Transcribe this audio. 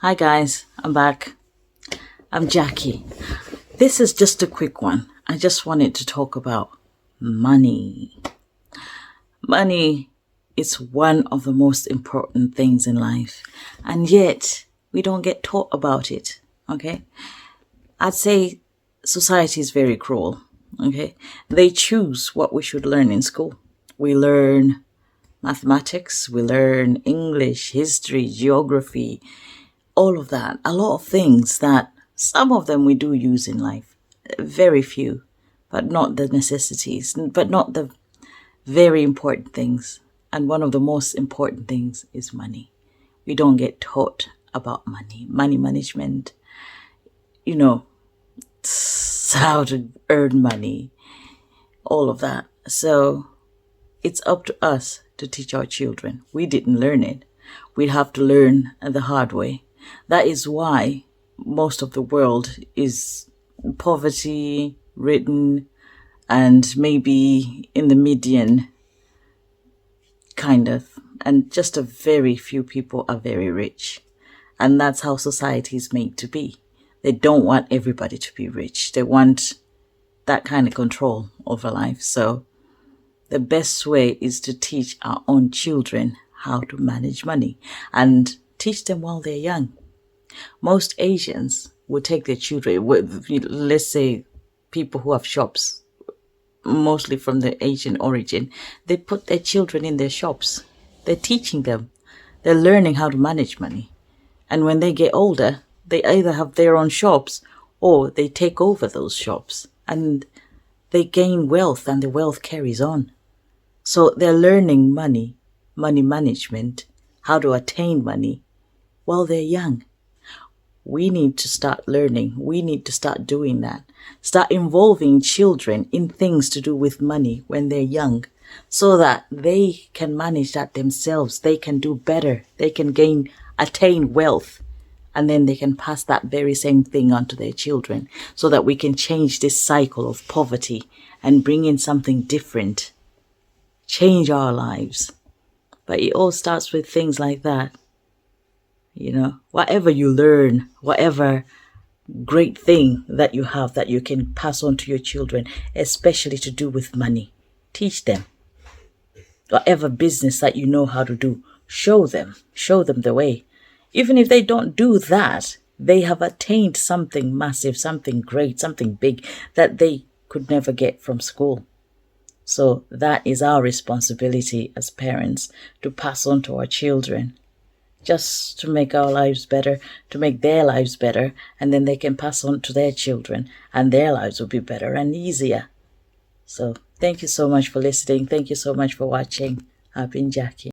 Hi guys, I'm back. I'm Jackie. This is just a quick one. I just wanted to talk about money. Money is one of the most important things in life, and yet we don't get taught about it. Okay? I'd say society is very cruel. Okay? They choose what we should learn in school. We learn mathematics, we learn English, history, geography, all of that. A lot of things that some of them we do use in life, very few, but not the necessities, but not the very important things. And one of the most important things is money. We don't get taught about money management, you know, how to earn money, all of that. So it's up to us to teach our children. We didn't learn it. We'd have to learn the hard way. That is why most of the world is poverty ridden and maybe in the median, kind of. And just a very few people are very rich. And that's how society is made to be. They don't want everybody to be rich. They want that kind of control over life. So the best way is to teach our own children how to manage money and teach them while they're young. Most Asians would take their children, let's say people who have shops, mostly from the Asian origin, they put their children in their shops. They're teaching them. They're learning how to manage money. And when they get older, they either have their own shops or they take over those shops and they gain wealth and the wealth carries on. So they're learning money management, how to attain money while they're young. We need to start learning. We need to start doing that. Start involving children in things to do with money when they're young so that they can manage that themselves. They can do better. They can attain wealth. And then they can pass that very same thing on to their children so that we can change this cycle of poverty and bring in something different. Change our lives. But it all starts with things like that. Whatever you learn, whatever great thing that you have that you can pass on to your children, especially to do with money, teach them. Whatever business that you know how to do, show them the way. Even if they don't do that, they have attained something massive, something great, something big that they could never get from school. So that is our responsibility as parents to pass on to our children. Just to make our lives better, to make their lives better, and then they can pass on to their children, and their lives will be better and easier. So thank you so much for listening. Thank you so much for watching. I've been Jackie.